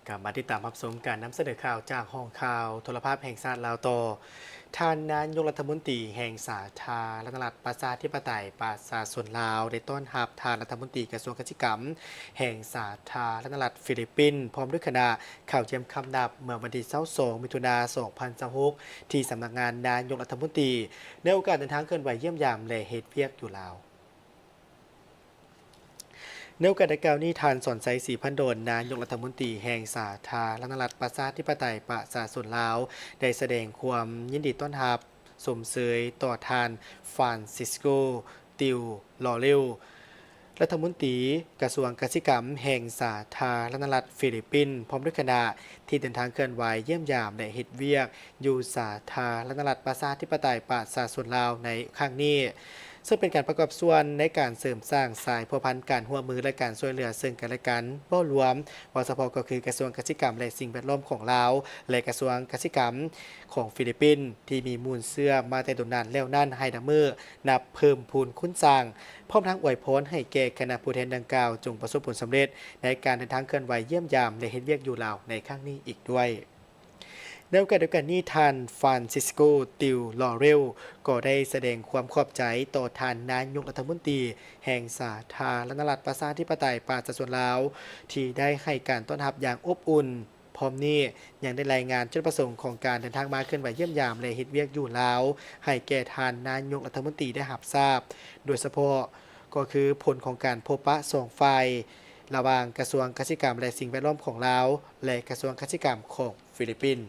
ກັບມາຕິດຕາມຮັບຊົມການນຳສະເໜີຂ່າວຈາກຫ້ອງຂ່າວໂທລະພາບແຫ່ງຊາດລາວຕໍ່. ທ່ານນາຍົກລັດຖະມົນຕີແຫ່ງສາທາລະນະລັດປະຊາທິປະໄຕປະຊາຊົນລາວ ໄດ້ຕ້ອນຮັບທ່ານລັດຖະມົນຕີກະຊວງກະສິກຳແຫ່ງສາທາລະນະລັດຟີລິບປິນ ພ້ອມດ້ວຍຄະນະ ເຂົ້າຢ້ຽມຄຳນັບເມື່ອວັນທີຊາວສອງ ມິຖຸນາ ສອງພັນຊາວຫົກ ທີ່ສຳນັກງານນາຍົກລັດຖະມົນຕີ ໃນໂອກາດເດີນທາງເຄື່ອນໄຫວຢ້ຽມຢາມ ແລະ ເຮັດວຽກຢູ່ລາວ. ໃນໂອກາດດັ່ງກ່າວນີ້, ທ່ານ ສອນໄຊ ສີພັນດອນ ນາຍົກລັດຖະມົນຕີແຫ່ງສາທາລະນະລັດປະຊາທິປະໄຕປະຊາຊົນລາວ ໄດ້ສະແດງຄວາມຍິນດີຕ້ອນຮັບຊົມເຊີຍຕໍ່ທ່ານ ຟານຊິສໂກ ຕິວ ລໍເຣວ ລັດຖະມົນຕີກະຊວງກະສິກຳແຫ່ງສາທາລະນະລັດຟີລິບປິນ ພ້ອມດ້ວຍຄະນະ ທີ່ເດີນທາງເຄື່ອນໄຫວຢ້ຽມຢາມ ແລະ ເຮັດວຽກຢູ່ສາທາລະນະລັດປະຊາທິປະໄຕປະຊາຊົນລາວໃນຄັ້ງນີ້, ເຊິ່ງເປັນການປະກອບສ່ວນໃນການເສີມສ້າງສາຍພົວພັນການຮ່ວມມື ແລະ ການຊ່ວຍເຫຼືອເຊິ່ງກັນ ແລະ ກັນ. ເວົ້າລວມ, ເວົ້າສະເພາະກໍຄືກະຊວງກະສິກຳ ແລະ ສິ່ງແວດລ້ອມຂອງລາວ ແລະ ກະຊວງກະສິກຳຂອງຟີລິບປິນ ທີ່ມີມູນເຊື້ອມາແຕ່ດົນນານແລ້ວນັ້ນ ໃຫ້ນັບມື້ນັບເພີ່ມພູນຄູນສ້າງ, ພ້ອມທັງອວຍພອນໃຫ້ແກ່ຄະນະຜູ້ແທນດັ່ງກ່າວ ຈົ່ງປະສົບຜົນສຳເລັດໃນການເດີນທາງເຄື່ອນໄຫວຢ້ຽມຢາມ ແລະ ເຮັດວຽກຢູ່ລາວໃນຄັ້ງນີ້ອີກດ້ວຍ. ໃນໂອກາດດຽວກັນນີ້, ທ່ານ ຟານຊິສໂກ ຕິວ ລໍເຣວ ກໍໄດ້ສະແດງຄວາມຂອບໃຈຕໍ່ທ່ານນາຍົກລັດຖະມົນຕີແຫ່ງສາທາລະນະລັດປະຊາທິປະໄຕປະຊາຊົນລາວ ທີ່ໄດ້ໃຫ້ການຕ້ອນຮັບຢ່າງອົບອຸ່ນ. ພ້ອມນີ້ຍັງໄດ້ລາຍງານຈຸດປະສົງຂອງການເດີນທາງມາເຄື່ອນໄຫວຢ້ຽມຢາມ ແລະ ເຮັດວຽກຢູ່ລາວ ໃຫ້ແກ່ທ່ານນາຍົກລັດຖະມົນຕີໄດ້ຮັບຊາບ, ໂດຍສະເພາະກໍຄືຜົນຂອງການພົບປະສອງຝ່າຍ ລະຫວ່າງກະຊວງກະສິກຳ ແລະ ສິ່ງແວດລ້ອມຂອງລາວ ແລະ ກະຊວງກະສິກຳຂອງຟີລິບປິນ.